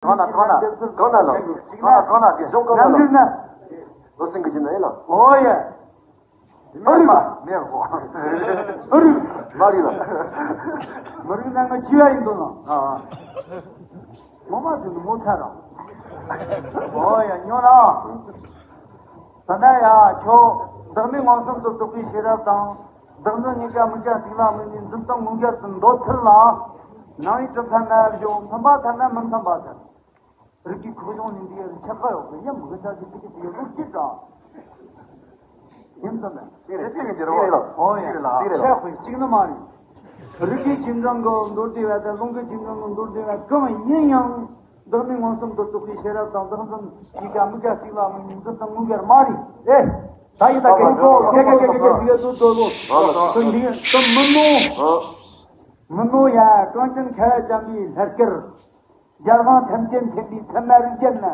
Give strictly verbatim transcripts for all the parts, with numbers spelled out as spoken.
གང་ན་གང་ན་གང་ན་ལ། གཅིག་ན་གང་ན་གང་ན་གི་གཞུང་གང་ན་ལ། རྣམ་འགྱུར་ན། ལོ་སེང་གི་ཅི་ན་ཡིན་ལ། ཨོ་ཡ། མེད་པ་མེད་པ། ཨུ་རུ། མ་རེད་ལ། མ་རེད་ན་ང་ཅི་ཡ་ཡིན་འདུག་ན། ཨ་ཨ། ངོ་མ་ཟིན་ངོ་ཚ་ར། ཨོ་ཡ་ཉོ་ན། ད་ལྟ་ཡ་ཁྱོད་བདག་མེད་མངོན་སུམ་དུ་རྟོགས་པའི་ཤེས་རབ་དང་། བདག་འཛིན་གཉིས་ཀ་མིག་རྒྱང་གཅིག་ལ་དམིགས་ནས་འཛིན་སྟངས་མངོན་གྱུར་དུ་འདོད་ཚུལ་ལ། ནང་པའི་གྲུབ་མཐའ་ན་བཞོ་མཐུན་པ་ཐལ་ན་མི་མཐུན་པ་ཐལ། རིགས་ཀྱི་ཁོག་གཞུང་ནས་འདི་ཡར་ཆགས་ཀ་ཡོད་གི་ཡ་མི་གི་ཆགས་ཀྱི་ཚིག་གི་ཚིག་ཡོད་གི་ཅི་འདྲ། ཡིན་ཙམ་ལས། དེ་རེད་དེ་རེད་དེ་རེད་ལ། ཨོ་ཡ། དེ་རེད་ལ། ཆགས་པའི་གཅིག་ནི་མ་རེད། རིགས་ཀྱི་ཁྱིམ་ཚང་གི་མདོར་བསྡུས་པ་དང་ལུང་གི་ཁྱིམ་ཚང་གི་མདོར་བསྡུས་པ་གང་ཡིན་ཡང་། བདག་མེད་མངོན་སུམ་དུ་རྟོགས་པའི་ཤེས་རབ་དང་བདག་འཛིན་གཉིས་ཀ་མིག་རྒྱང་གཅིག་ལ་དམིགས་ནས་འཛིན་སྟངས་མངོན་གྱུར་མ་རེད། ཨེ། ད་ཡིན་ད་གེ་གོ་གེ་གེ་གེ་གེ་གེ་གེ་དུ་དུ་དུ་དུ་འདི་དུ་མི་ནོ། མི་ནོ་ཡ་གངས་ཅན་ཁ་བ་ཅན་པའི་ལྷ་སྐལ། རྒྱལ་དབང་ཐམས་ཅད་མཁྱེན་པའི་ཚད་མ་རིགས་བརྒྱད་ན་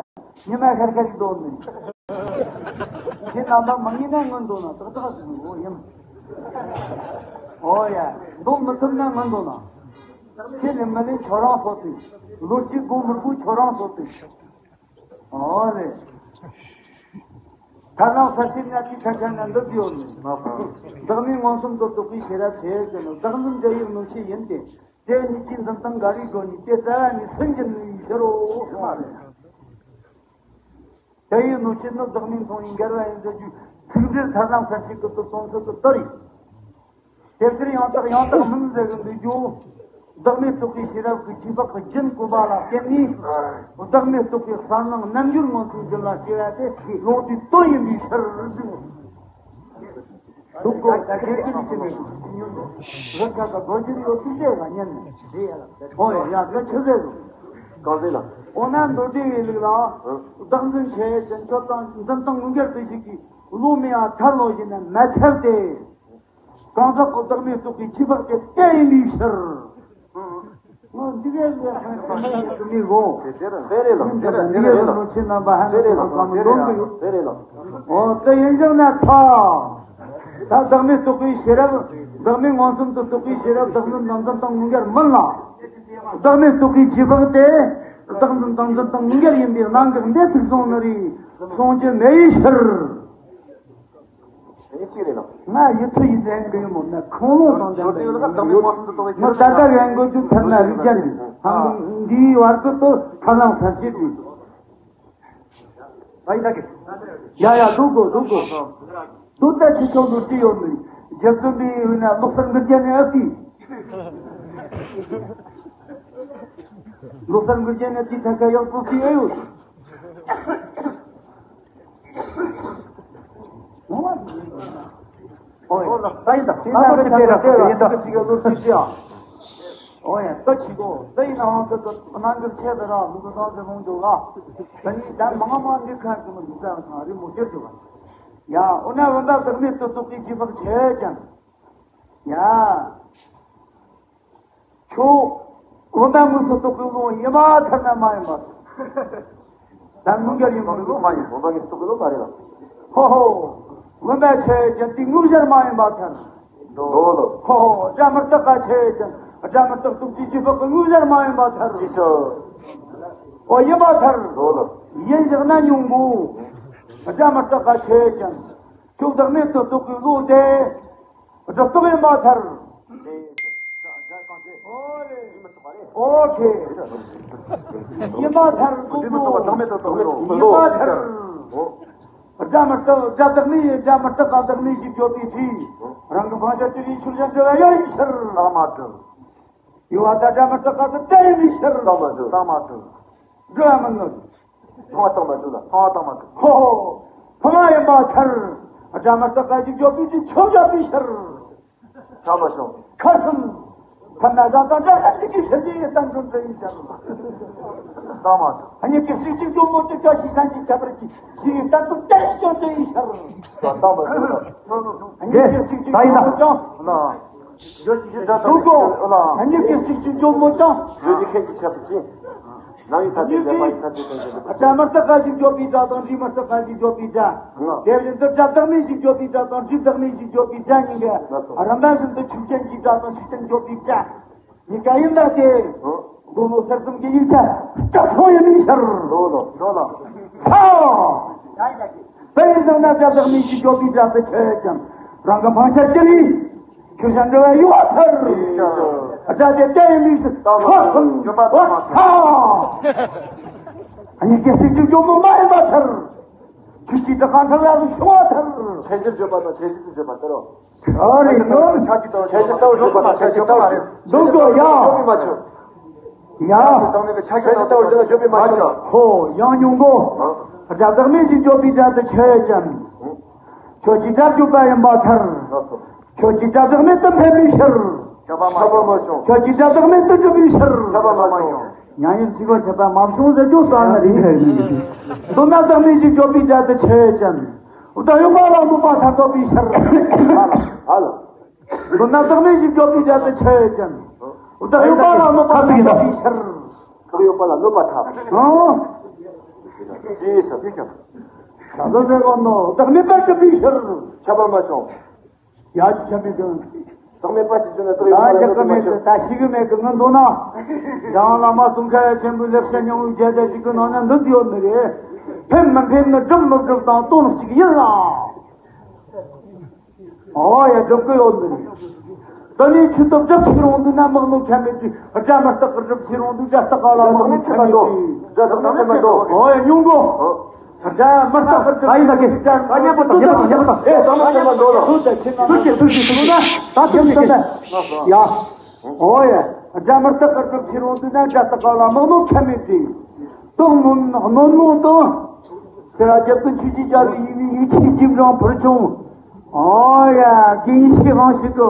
ཉི་མ་ཤར་ཤར་ཞིག་འདོན་ནས། ཁྱེད་རྣམ་པ་མ་ངེས་ན་སྔོན་འདོན་ན་ཏག་ཏག་ཟིན་འོ་ཡིན། ཨོ་ཡ། འདོན་མི་ཐུབ་ན་སྔོན་འདོན་ན། ཁྱེད་ནི་མི་ལས་ཁྱོད་རང་སོ་ཏེ། ལོ་གཅིག་དགོང་མི་དགོས་ཁྱོད་རང་སོ་ཏེ། ཨོ་རེད། ཐར་ལམ་གསལ་བྱེད་ལྔ་བཅུའི་ཁ་ཆ་ན་འདི་ཡོད་ནི། བདག་མེད་མངོན་སུམ་དུ་རྟོགས་པའི་ཤེས་རབ་ཆེ་ཟེར་ནས་བདག་འཛིན་འདྲ་ཡི་གནོད་བྱེད་ཡིན་ཏེ། དེ་ཉིད་ཀྱིས་འཛིན་སྟངས་འགའ་རེའི་སྒོ་ནས་དེ་རྩ་བ་ནས་སུན་འབྱིན་ནུས་ཕྱིར་རོ། དེ་ཡི་གནོད་བྱེད་ནི་བདག་མེད་མཐོང་བའི་འགལ་བ་ཡིན་ཟེར་རྒྱུའི་ཚིག་འགྲེལ་ཐར་ལམ་གསལ་བྱེད་ཀྱི་དུ་གསུངས་ཚུལ་དུ་ལྟར་ཡིན། དེ་ཕྱིར་ཡང་དག་ཡང་དག་མིན་ཟེར་གི་འདུག་རྒྱུ། བདག་མེད་རྟོགས་པའི་ཤེས་རབ་ཀྱི་རྗེས་དཔག་གི་རྒྱུན་བཀོད་པ་ལ་བརྟེན་ནས། བདག་མེད་རྟོགས་པའི་གསལ་སྣང་རྣམ་འགྱུར་མངོན་སུམ་རྒྱུད་ལ་སྐྱེ་བ་དེ་ལོག་ལྟའི་དོན་ཡིན་པའི་ཕྱིར་ཟེར། སྡུག་གོ་ད་དགེ་ཚུལ་གྱི་ནི་རིགས་ཁ་ཀ་རྡོ་རྗེ་ཡོད་ཚུལ་ལས་ལ་ཉན་ནས་རེད་ཡ་ལ། ཨོ་ཡ་ཡ་ད་ཆི་ཟེར་རོ། གང་ཟེར་ལ། འོ་ན་མདོ་སྡེ་བའི་ལུགས་ལ། བདག་འཛིན་ཆེ་ཅན་ཆོས་དང་འཛིན་སྟངས་མངོན་གྱུར་དུ་ཞིག་གིས་བློ་མེད་པ་ཐལ་ལོ་ཞེ་ན་མ་ཁྱབ་སྟེ། གང་ཟག་གི་བདག་མེད་རྟོགས་པའི་རྗེས་དཔག་དེ་གཏན་ཡིན་པའི་ཕྱིར། འོ་འདི་གའི་ལས་ཁང་ཁང་གི་མི་གོ། དེ་རེད་ལ། དེ་རེད་ལ། དེ་རེད་ལ། ལོ་ཆེན་རྣམ་པ་ཧ་ལས་པ་གང་འདོན་གི་ཡོད། དེ་རེད་ལ། འོ་དེ་ཡིན་ཞིང་ན་ཐ། ད་བདག་མེད་རྟོགས་པའི་ཤེས་རབ། བདག་མེད་མངོན་སུམ་དུ་རྟོགས་པའི་ཤེས་རབ་བདག་འཛིན་དང་འཛིན་སྟངས་མངོན་གྱུར་མིན་ལ། བདག་མེད་རྟོགས་པའི་རྗེས་དཔག་དེ། བདག་འཛིན་དང་འཛིན་སྟངས་མངོན་གྱུར་ཡིན་པའི་རྣམ་འགག་འདི་ཐུག་སོང་ནི་རེད། སོང་རྒྱུ་མེད་པའི་ཕྱིར། དེ་ཅི་རེད་ལ། ང་ཡིད་ཚུལ་ཡིད་ལྡན་གི་ཡིན་མོད་ན་ཁུངས་ལུང་དང་ལྡན་པའི་ཡིན་མོད། ད་ལྟ་ཡང་འགོ་བཙུགས་ཐབས་ལ་རིགས་ཅན་འདི་ཧང་འདིའི་བར་དུ་དུ་ཐབས་ལམ་ཁ་ཤས་ཀྱིས། ད་ཡིན་ད་གི། ཡ་ཡ་འདུག་གོ་འདུག་གོ། འདུག་ད་ཅི་ཆོག་འདུག་ཅི་ཡོད་མི། རྒྱབ་རྩོམ་པའི་འོས་ན་ལོ་གསར་འགུལ་རྒྱན་ནས་ཨ་ཏི། ལོ་གསར་འགུལ་རྒྱན་ནས་ཏི་ཐ་ཁ་ཡག་པོ་ཀི་ཨེ་ཡོད། ཨོ་ཡ། ད་ཡིན་ད། དེ་ན་ཁ་ཆ་དེ་ར་ཡིན་ད། ཅིག་ག་ལོ་ཅིག་ཅི་ཨ། ཨོ་ཡ། ད་ཅི་གོ། ད་ཡིན་ནའང་ད་ད་ནང་གི་ཆེ་ད་ར་ལུག་ད་ཟེར་ལོང་འདུག་ལ། ད་ནི་ད་མང་མང་འདི་ཁ་གི་མི་འདུག་ད་ཁང་རི་མོ་ཅེར་འདུག་ལ། ཡ། འོ་ན་འོ་ན་བདག་མེད་དུ་རྟོགས་པའི་རྗེས་དཔག་ཆེ་ཅན། ཡ། ཁྱོད། བུམ་པ་དངོས་སུ་རྟོགས་པའི་བློ་ཡིན་པར་ཐལ་ན་མ་ཡིན་པར་ཐལ། ད་མངོན་གྱུར་ཡིན་པའི་བློ་མ་ཡིན། བུམ་པ་དངོས་སུ་རྟོགས་པའི་བློ་མ་རེད་ལ། ཧོ་ཧོ། བུམ་པ་ཆོས་ཅན་དེ་དངོས་གཞིར་མ་ཡིན་པར་ཐལ། འགྲོ་ལོ། ཧོ་ཧོ། སྒྲ་མི་རྟག་པ་ཆོས་ཅན། སྒྲ་མི་རྟག་རྟོགས་པའི་རྗེས་དཔག་གི་དངོས་གཞིར་མ་ཡིན་པར་ཐལ། ཅི་ཞིག་ཨོ་ཡིན་པར་ཐལ། འགྲོ་ལོ། ཡིན་བཞག་ན་ཉུང་གོ། སྒྲ་མི་རྟག་པ་ཆོས་ཅན། ཁྱོད་བདག་མེད་དུ་རྟོགས་པའི་བློ་དེ། སྒྲུབ་རྟོག་ཡིན་པར་ཐལ། ཨོ་ཁེ། ཡིན་པར་ཐལ། ཡིན་པར་ཐལ། སྒྲ་མི་རྟག་སྒྲ་བདག་མེད་ཡིན། སྒྲ་མི་རྟག་པ་བདག་མེད་ཞིག་བརྗོད་པའི་ཚེ། རང་གི་བག་ཆགས་དེ་ཡི་ཆོས་ཅན་འབྲེལ་བ་ཡང་ཡིན་ཕྱིར། བཏང་མ་གྲུབ། ཡུལ་བ་དང་སྒྲ་མི་རྟག་པ་དེ་ཡིན་པའི་ཕྱིར། བཏང་མ་གྲུབ། བཏང་མ་གྲུབ། འགྲོ་བ་མི་ནུབ། མཐོང་བ་བཏང་མ་གྲུབ་ལ། མཐོང་བ་བཏང་མ་གྲུབ། ཧོ་ཧོ། ཕ་མ་ཡིན་པར་ཐལ། སྒྲ་མི་རྟག་པ་ཞིག་བརྗོད་པའི་ཚེ་ཆོས་བཞག་པའི་ཕྱིར། ཆགས་པ་བྱུང་། ཁ་གསུམ། ཐ་ན་བཟའ་དང་འདྲ་ས་ཞིག་གི་ཕྱིར་ཞིག་གཏན་གྲུབ་འདྲ་ཡིན་ཕྱིར། བཏང་མ་གྲུབ། གཉིས་ཀྱི་ཞིག་ཅིག་འཇོམས་མོ་ཅིག་ཀྱང་ཞིག་སན་ཅིག་ཁྱད་པར་གྱི་ཞིག་གཏན་དུ་བསྟན་ཞིང་དྲན་ཡིན་ཤར། བཏང་མ་གྲུབ། གཉིས་ཀྱི་ཞིག་ཅིག་འཇོམས་མོ་ཅང་། འདུག་གོ། གཉིས་ཀྱི་ཞིག་ཅིག་འཇོམས་མོ་ཅང་། བརྗོད་ཀྱི་ཁྱད་ཀྱི་ཁྱད་པར་གྱིས། རང་ཡུལ་ཐ་དད་བདེན་པ་ཡི་ཐ་དད་དོན་བྱེད་པའི། སྒྲ་མི་རྟག་པ་ཞིག་བརྗོད་པའི་སྒྲ་དང་། རིགས་མི་རྟག་པ་ཞིག་བརྗོད་པའི་སྒྲ། དེ་བཞིན་དུ་སྒྲ་བདག་མེད་ཞིག་བརྗོད་པའི་སྒྲ་དང་། རིགས་བདག་མེད་ཞིག་བརྗོད་པའི་སྒྲ་གཉིས་ཀ་རིམ་པ་བཞིན་དུ་ཆོས་ཅན་གྱི་སྒྲ་དང་ཆོས་ཅན་བརྗོད་པའི་སྒྲ་གཉིས་ཀ་ཡིན་པ་སྟེ། མགོ་ལོག་གསེར་གསུམ་གྱི་ཡིག་ཆ་སྐྱབས་ཁོང་ཡིན་མིན་ཤར། ལོ་ལོ་ལོ་ལོ། ཚ། དེ་ཡིན་ཟེར་ན་སྐྱབས་བདག་མེད་ཀྱི་སྐྱོབ་པའི་དགྲ་དེ་ཆོས་ཅན། རང་གི་འཕང་ཤར་གྱི་ལས། ཁྱོད་བྱ་འདྲི་བ་ཡོད་ཐལ། དགྲ་དེ་བསྟན་ཡིན་མིན་ཤར། ཁོ་གསུམ་བ་ཚ། གཉིས་ཀྱི་སྲིད་ཀྱི་སྐྱོབ་མོ་མ་ཡིན་པ་ཐལ། ཁྱོད་ཀྱིས་དགྲ་ཁ་འཕྲལ་ལ་བྱུང་བ་ཐལ། ཁྱད་གཞིར་བརྗོད་པ་དང་ཁྱད་གཞི་སུ་བརྗོད་པ་དེ་རོ། ཨ་རེ་ནོར། ཁྱད་གཞི་ལྟ་བུ་བརྗོད་པ་དང་ཁྱད་གཞི་ལྟ་བུ་མ་རེད། འདུག་གོ་ཡ། ཁྱོད་མི་མ་ཆོད། ཡ། ཁྱད་གཞི་ལྟ་བུ་བརྗོད་ན་ཁྱོད་མི་མ་ཆོད། ཧོ་ཡང་ཉུང་གོ། དགྲ་བདག་མེད་ཅིང་སྐྱོབ་པའི་དགྲ་དེ་ཆོས་ཅན། ཁྱོད་ཀྱིས་དགྲ་བཅོམ་པ་ཡིན་པ་ཐལ། ཁྱོད་ཀྱིས་དགྲ་བདག་མེད་དུ་ཕན་པའི་ཕྱིར། ཁྱབ་པ་མ་བྱུང་། ཁྱོད་ཀྱིས་དགྲ་བདག་མེད་དུ་གྲུབ་པའི་ཕྱིར། ཁྱབ་པ་མ་བྱུང་། མྱ་ངན་འདས་པ་ཁྱབ་པ་མ་བྱུང་ཟེར་རྒྱུ་ས་ནི་རེད། མདོར་ན་བདག་མེད་ཅིང་སྐྱོབ་པའི་དགྲ་དེ་ཆོས་ཅན། བདག་ཡོད་པ་ལ་གནོད་པ་ཐར་འདོད་པའི་ཕྱིར། ཧ་ལ། མདོར་ན་བདག་མེད་ཅིང་སྐྱོབ་པའི་དགྲ་དེ་ཆོས་ཅན། བདག་ཡོད་པ་ལ་གནོད་པ་ཐར་འདོད་པའི་ཕྱིར། བདག་ཡོད་པ་ལ་གནོད་པ་ཐར། ཨང་། ཅི་ཡིས་ཟེར་ན། བདག་མེད་པར་གྲུབ་པའི་ཕྱིར། ཁྱབ་པ་མ་བྱུང་། ཡ་ཅི་ཆ་མེད་དོན། བདག་མེད་པ་ཞིག་བརྗོད་ན་བདག་ཡོད་པ་ལ་གནོད་པ་མ་བྱུང་། ད་ཤེས་གི་མེད་གི། ངས་མདོར་ན། འཇམ་དབྱངས་བླ་མ་ཙོང་ཁ་པ་ཆེན་པོའི་ལེགས་བཤད་སྙིང་པོའི་རྒྱན་དེ་གཅིག་གི་ནང་ན་འདི་ཡོད་ནི་རེད། ཕན་མི་ཕན་ནི་སྒྲུབ་མི་སྒྲུབ་དང་དོན་གཅིག་ཡིན་ལ། ཨོ་ཡ། སྒྲུབ་གི་ཡོད་ནི་རེད། དེ་ནས་ཆོས་དེ་སྒྲུབ་བྱེད་རུང་དུས་ན་དམག་ནོར་ཁྱད་མེད་དུས། དགྲ་མི་རྟག་གི་སྒྲུབ་བྱེད་རུང་དུས། དགྲ་རྟག་པ་ལ་དམག་ནོར་ཁྱད་མེད་དུས། དགྲ་རྟག་པ་ལ་དམག་ནོར་ཁྱད་མེད་དུས། ཨོ་ཡ། ཉུང་གོ། དགྲ་མི་རྟག་གི་སྒྲུབ་བྱེད་རུང་དུས། དགྲ་རྟག་པ་ལ་དམག་ནོར་ཁྱད་མེད་དུས། ཨེ། དགྲ་མི་རྟག་པ་ལ་དམག་ནོར་ཁྱད་མེད་དུས། ཐུགས་རྗེ་ཐུགས་རྗེ་ཐུགས་རྗེ། ད་ཐུགས་རྗེ་ཐུགས་རྗེ། ཡ། ཨོ་ཡ། དགྲ་མི་རྟག་གི་སྒྲུབ་བྱེད་རུང་དུས་ན། དགྲ་རྟག་པ་ལ་དམག་ནོར་ཁྱད་མེད་དུས། དོགས་གནོན་གནོན་ནོ་དང་། དེ་ལ་རྒྱབ་ཏུ་ཆོས་ཀྱི་རྒྱལ་པོའི་ཡུལ་ནི་ཡིད་ཆེས་རྗེས་འབྲང་ཕུལ་བྱུང་། ཨོ་ཡ། དགེ་བའི་བཤེས་གང་ཞིག་གི་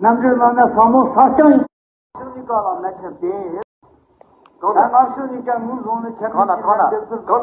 རྣམ་འགྱུར་ནང་ན་ཟབ་མོ་ས་སྐྱོང་ཡིན། ཕྱིར་གཉིས་ཀ་ལ་མ་ཁྱབ་སྟེ། གང་ན། ད་སྔ་ཕྱི་གཉིས་ཀ་ངོས་བཟུང་ནས་ཁྱབ་གང་ན་གང་ན་གང་ན།